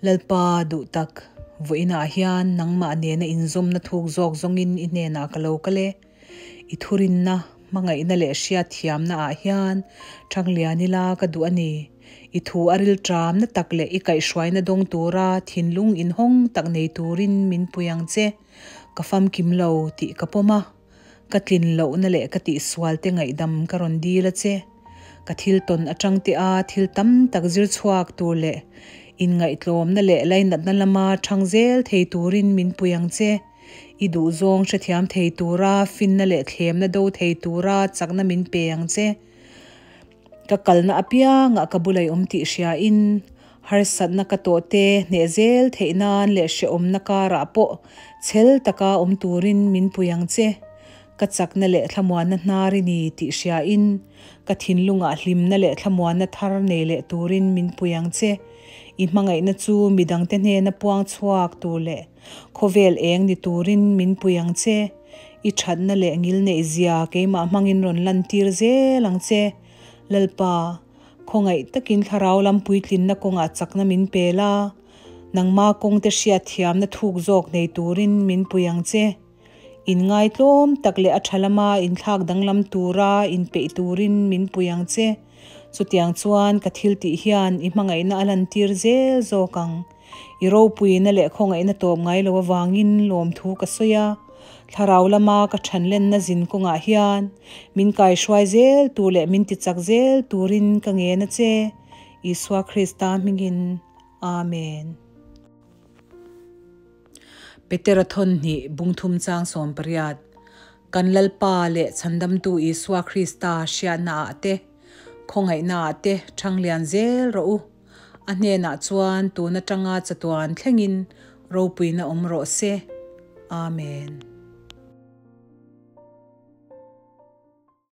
Lalpa duhtak, vawiinah hian nangmah nena inzawmna thuk zawk zawngin i hnenah ka lo kal e. I thurinna, hmangaihna leh hriatthiamna ah hian Thanglian ila ka duh a ni. I thu a rilṭamna tak leh i kaihhruaina dawng tura thinlung inhawng tak nei turin min pui ang che. Ka famkim lo tih ka pawm a, ka tlin lohna leh ka tihsual te ngaihdam ka rawn dil a che. Ka thil tawn atang te a thil tam tak zir chhuak tur leh inngaihtlawmna leh lainatna lama thang zel thei turin min pui ang che. I duhzawng hrethiam thei tura finna leh thlemna do thei tura chakna min pe ang che. Ka kalna apiangah ka bulai awm tih hriain harsatna ka tawh te hneh zel theih nan leh hrehawmna karah pawh chhel taka awm turin min pui ang che. Ka chakna leh thlamuanna hnar i ni tih hriain ka thinlungah hlimna leh thlamuanna thar nei leh turin min pui ang che. I hmangaihna chu midangte hnena puang chhuak tur leh Khawvel eng ni turin min pui ang che. I thatna leh ngil neih zia keimah hmangin rawn lantir zel ang che. Lalpa, khawngaih takin thlarau lam puitlinna kawngah chakna min pe la, nangma kawngte hriatthiamna thuk zawk nei turin min pui ang che. Inngaitlawm tak leh a tha lama inthlak danglam tura inpeih turin min pui ang che. Chutiang chuan ka thil tih hian i hmangaihna a lantir zel zawk ang. I ropuina leh khawngaihna tawp ngai lo avangin lawmthu ka sawi a, thlarau lama ka thanlenna zin kawngah hian min kaihruai zel tur leh min tichak zel turin ka ngen a che, Isua Krista hmingin. Amen. Petera thawnhnih bungthum chang 18 Kan Lalpa leh Chhandamtu Isua Krista hriatnaah te, khawngaihnaah te thanglian zel rawh u. A hnenah chuan tun atanga chatuan thlengin ropuina awm rawh se. Amen.